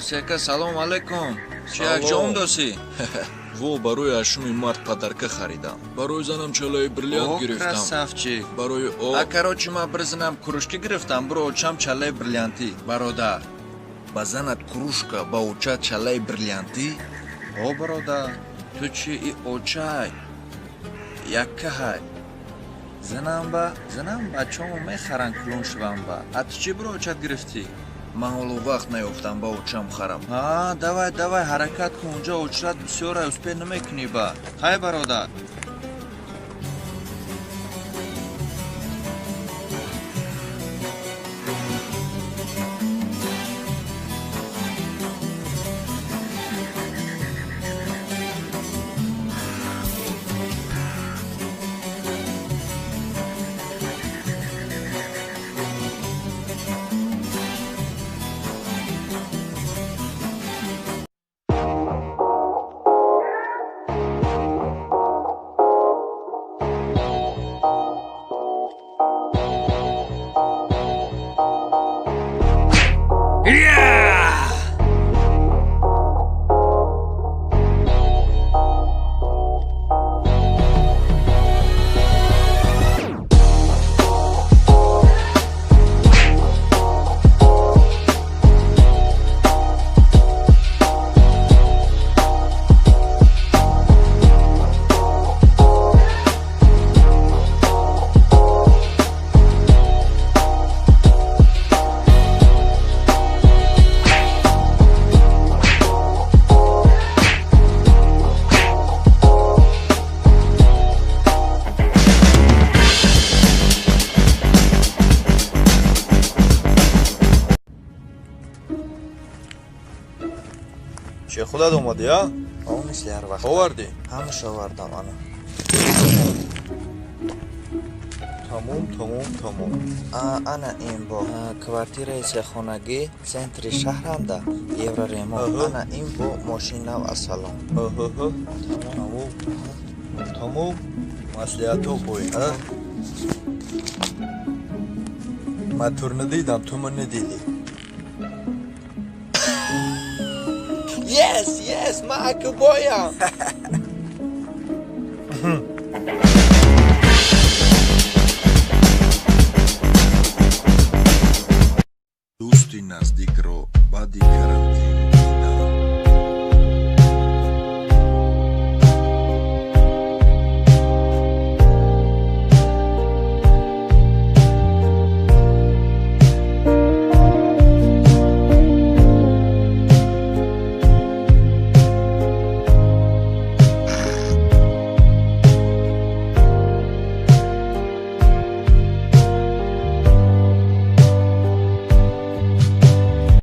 Осека, салом алейкум. Чи якҷом досӣ? Во, барои 8 март подарка харидам. Барои занам чалаи бриллиант гирифтам. Красавчик. Барои о А короче, ман бір занам кружка гирифтам, биро очам чалаи бриллиантӣ. Бародар. Ба занат кружка, ба оча чалаи бриллиантӣ? О, бародар, ту чи и очай? Яккаҳай. Занам ба, занам бачамо мехаранд кулон шавам ба. А ту чи биро очат гирифтӣ? Ман ҳоло вақт наёфтам ба очам харам. А, давай, давай, ҳаракат кун, унҷо очрат бисёра, успел намекунӣ ба. Хай, бародар. Че, худат омадӣ, а? О, мисли ҳар вақт. Овардӣ? Ҳамаш овардам, ана. Тамом, тамом, тамом. Ана ин бо квартираи сехонагӣ центри шаҳранда, евроремонт. Ана ин бо мошин нав аз салон. Тамом, тамом. Маслиҳатҳо бой, а? Ман тур надидам, ту ман надидӣ. Yes, yes, ман акубоям.